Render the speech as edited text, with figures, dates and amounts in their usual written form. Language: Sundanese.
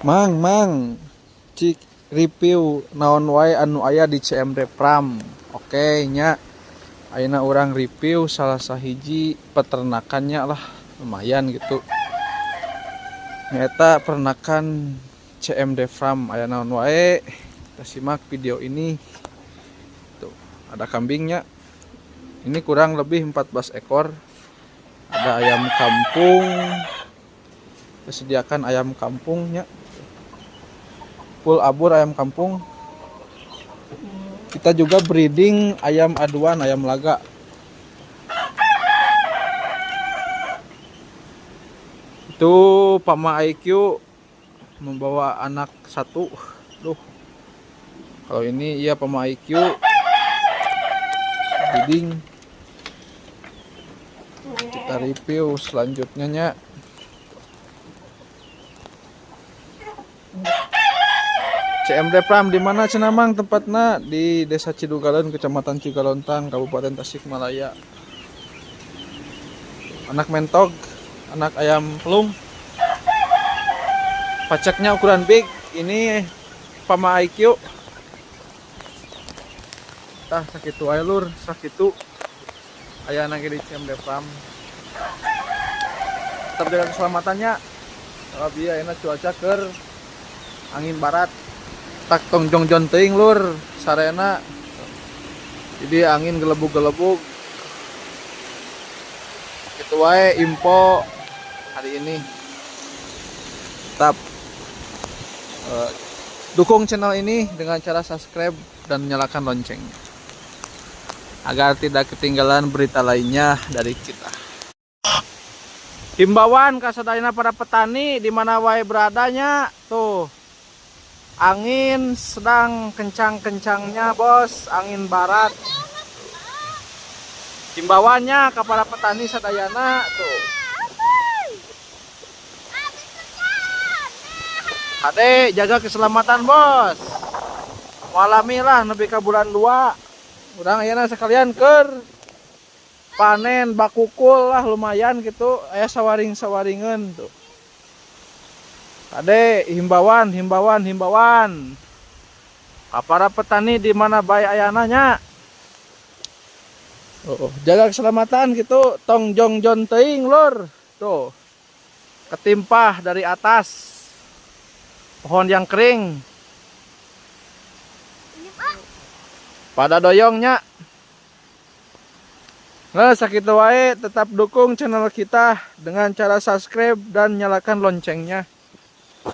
Mang, mang, cik review naon wae anu aya di CMD Farm. Oke nya, ayeuna urang review salah sahiji peternakannya lah, lumayan gitu. Nyaeta peternakan CMD Farm aya naon wae. Kita simak video ini. Tuh, ada kambingnya. Ini kurang lebih 14 ekor. Ada ayam kampung. Disediakan ayam kampungnya. Full abur ayam kampung. Kita juga breeding ayam aduan, ayam laga. Itu Pama IQ membawa anak satu. Duh. Kalau ini iya Pama IQ breeding. Kita review selanjutnya nya. CMD Farm di mana cenah Mang tempatna? Di Desa Cidugaleun, Kecamatan Cigalontang, Kabupaten Tasikmalaya. Anak mentog, anak ayam pelung. Pacaknya ukuran big. Ini Pama IQ. Tah sakitu aya lur, sakitu ayana ge di CMD Farm. Tetap jaga keselamatannya. Kalau bieu ayeuna cuaca keur angin barat. Tak tong jongjon teuing lur sarena. Jadi angin gelebug-gelebug. Kitu wae info hari ini. Tetap dukung channel ini dengan cara subscribe dan nyalakan loncengnya agar tidak ketinggalan berita lainnya dari kita. Himbauan kasadayana para petani di mana wae beradanya tuh. Angin sedang kencang-kencangnya bos, angin barat. Himbauannya kepada petani sadayana tuh. Ade, jaga keselamatan bos. Walamilah nepi ka bulan 2. Urang ayeuna sekalian keur panen bakukul lah lumayan gitu, aya sawaring-sawaringeun tuh. Ade, himbauan, himbauan, himbauan. Para petani di mana bae ayana nya. Oh, jaga keselamatan gitu, tong jongjon teuing lur. Tuh. Ketimpah dari atas. Pohon yang kering. Pada doyongnya. Nah, sakitu wae, tetap dukung channel kita dengan cara subscribe dan nyalakan loncengnya.